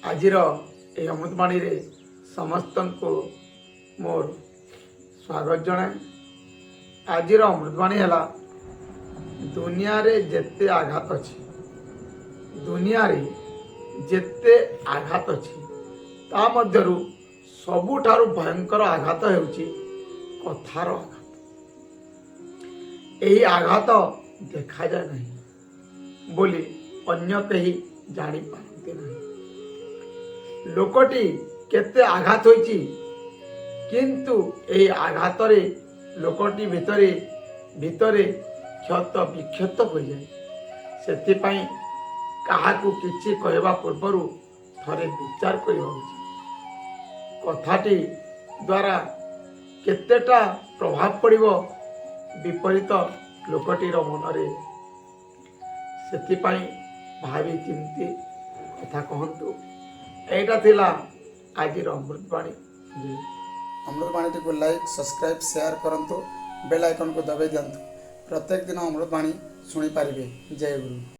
ଆଜିର ଏହି ଅମୃତବାଣୀରେ ସମସ୍ତଙ୍କୁ ମୋର ସ୍ୱାଗତ ଜଣାଏ। ଆଜିର ଅମୃତବାଣୀ ହେଲା, ଦୁନିଆରେ ଯେତେ ଆଘାତ ଅଛି, ଦୁନିଆରେ ଯେତେ ଆଘାତ ଅଛି, ତା ମଧ୍ୟରୁ ସବୁଠାରୁ ଭୟଙ୍କର ଆଘାତ ହେଉଛି କଥାର ଆଘାତ। ଏହି ଆଘାତ ଦେଖାଯାଏ ନାହିଁ ବୋଲି ଅନ୍ୟ କେହି ଜାଣିପାରନ୍ତି ନାହିଁ ଲୋକଟି କେତେ ଆଘାତ ହୋଇଛି। କିନ୍ତୁ ଏହି ଆଘାତରେ ଲୋକଟି ଭିତରେ ଭିତରେ କ୍ଷତ ବିକ୍ଷତ ହୋଇଯାଏ। ସେଥିପାଇଁ କାହାକୁ କିଛି କହିବା ପୂର୍ବରୁ ଥରେ ବିଚାର କରିବା ଉଚିତ। କଥାଟି ଦ୍ୱାରା କେତେଟା ପ୍ରଭାବ ପଡ଼ିବ ବିପରୀତ ଲୋକଟିର ମନରେ, ସେଥିପାଇଁ ଭାବି ଚିନ୍ତି କଥା କହନ୍ତୁ। ଏଇଟା ଥିଲା ଆଜିର ଅମୃତବାଣୀ। ଜୟ। ଅମୃତବାଣୀଟିକୁ ଲାଇକ୍, ସବସ୍କ୍ରାଇବ୍, ସେୟାର କରନ୍ତୁ। ବେଲ୍ ଆଇକନ୍କୁ ଦବାଇ ଦିଅନ୍ତୁ। ପ୍ରତ୍ୟେକ ଦିନ ଅମୃତବାଣୀ ଶୁଣିପାରିବେ। ଜୟ ଗୁରୁ।